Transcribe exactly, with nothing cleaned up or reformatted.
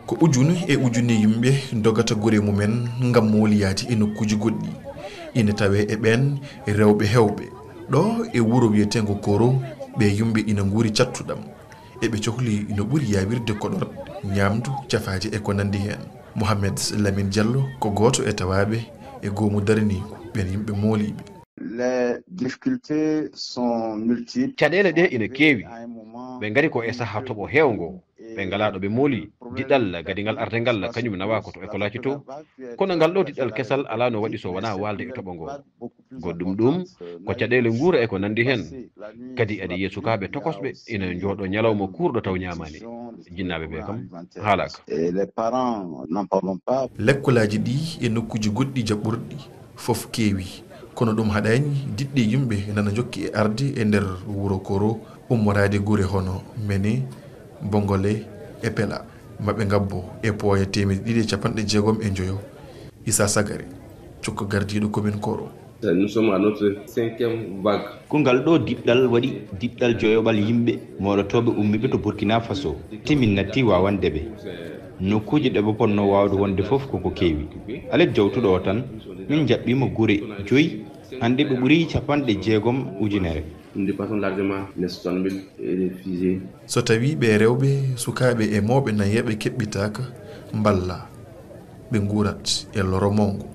Ko ujune e ujune yimɓe dogata gure mumen ngam mooliyaade e nokkuuji goɗɗi. Ina tawee e ɓeen rewɓe heewɓe. Ɗo e wuro wiyeteengo Koro, ɓe yimɓe ina nguuri cattuɗam. Eɓe cohli no ɓuri yaawirde koɗorɗe, ñaamdu, cafaaje e ko nanndi heen. Mohamed Lamine Diallo ko gooto e tawaaɓe e goomu daraniigu ɓeen yimɓe mooliiɓe. Les difficultés sont multiples. Caɗeele ɗe ina keewi. Ɓe ngari ko e sahaa toɓo heewngo. Ɓe ngalaa ɗo ɓe mooli. Diɗɗal gadigal arde ngal kañum nawaa ko to ekolaaji to. Kono ngal ɗo diɗɗal kesal alaa no waɗi so wonaa waalde e toɓo ngo. Goɗɗum ɗum ko caɗeele nguura e ko nanndi heen. Kadi aɗa yiya sukaaɓe tokosɓe ina njooɗo ñalawma kuurɗo taw ñaamaani. Jinnaaɓe ɓe kam haalaaka. Et les parents n'en parlons pas. Lekkolaaji ɗi e nokkuuji goɗɗi jaɓɓorɗi fof keewi. Kono ɗum haɗaani diɗɗe yimɓe nana njokki e arde e nder wuro Koro, ummoraade gure hono Mene, Bongole e Pela. Maɓe ngabbo e pooya teemedde ɗiɗi e capanɗe jeegom e njoyo. Issa Sagari, cukko gardiiɗo commune Koro. Nous sommes à notre cinquième vague. Ko ngal ɗo diɗɗal waɗi diɗɗal joyoɓal yimɓe moɗotooɓe ummiiɓe to Burkina Faso. Te min natti waawande ɓe. Nokkuuji ɗe ɓe potnoo waawde wonde fof koko keewi. Alet jawtuɗo o tan, min njaɓɓiima gure joyi, hannde ɓe ɓurii capanɗe jeegom ujunere. Nous dépassons largement les soixante mille réfugiés. So tawii ɓee rewɓe, sukaaɓe e mawɓe nayeeɓe keɓɓitaaka mballa, ɓe nguurat e loro mawngo.